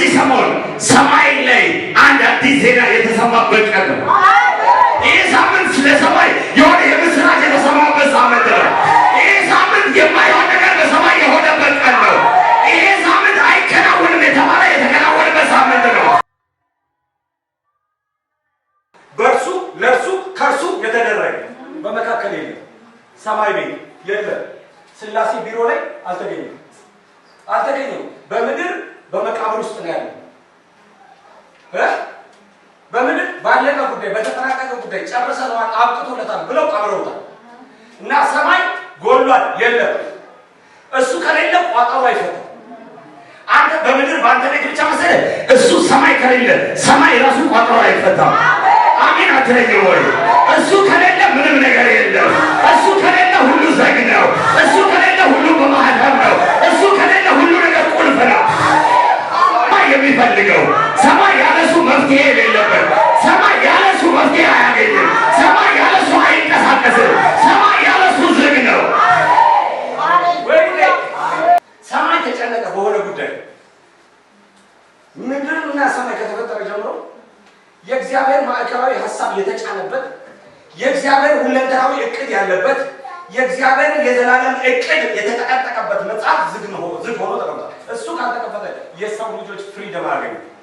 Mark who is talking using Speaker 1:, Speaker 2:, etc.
Speaker 1: በዚህ ሰሞን ሰማይ ላይ አንድ አዲስ ዜና የተሰማበት ቀን ነው። ይህ ሳምንት ስለ ሰማይ የሆነ የምስራች የተሰማበት ሳምንት ነው። ይህ ሳምንት የማይሆን ነገር በሰማይ የሆነበት ቀን ነው። ይሄ ሳምንት አይከናወንም የተባለ የተከናወነበት ሳምንት ነው።
Speaker 2: በእርሱ፣ ለእርሱ፣ ከእርሱ የተደረገ በመካከል የለም። ሰማይ ቤት የለም። ስላሴ ቢሮ ላይ አልተገኘም፣ አልተገኘም። በምድር በመቃብር ውስጥ ነው ያለው እ በምድር ባለቀ ጉዳይ፣ በተጠናቀቀ ጉዳይ፣ ጨርሰነዋል፣ አብቅቶለታል ብለው ቀብረውታል። እና ሰማይ ጎሏል፣ የለም። እሱ ከሌለ ቋጠሮ አይፈታም።
Speaker 1: አንተ በምድር በአንተ ቤት ብቻ መሰለህ? እሱ ሰማይ ከሌለ ሰማይ ራሱ ቋጠሮ አይፈታም። አሜን አትለኝም ወይ? እሱ ከሌለ ምንም ነገር የለም። እሱ ከሌለ ሁሉ ዘግ ነው። እሱ ከሌለ ሁሉ በማህተም ነው። እሱ ከሌለ ሁሉ ነገር ቁልፍ ነው። ሰማይ የሚፈልገው ሰማይ ያለሱ መፍትሄ የሌለበት፣ ሰማይ ያለሱ መፍትሄ አያገኝም። ሰማይ ያለሱ አይንቀሳቀስም። ሰማይ ያለሱ ዝግ ነው።
Speaker 2: ወይኔ፣ ሰማይ ተጨነቀ በሆነ ጉዳይ። ምድርና ሰማይ ከተፈጠረ ጀምሮ የእግዚአብሔር ማዕከላዊ ሀሳብ የተጫነበት፣ የእግዚአብሔር ሁለንተናዊ እቅድ ያለበት፣ የእግዚአብሔር የዘላለም እቅድ የተጠቀጠቀበት መጽሐፍ ዝግ ሆኖ ተቀምጧል። እሱ ካልተከፈተ የሰው ልጆች freedom አያገኙም።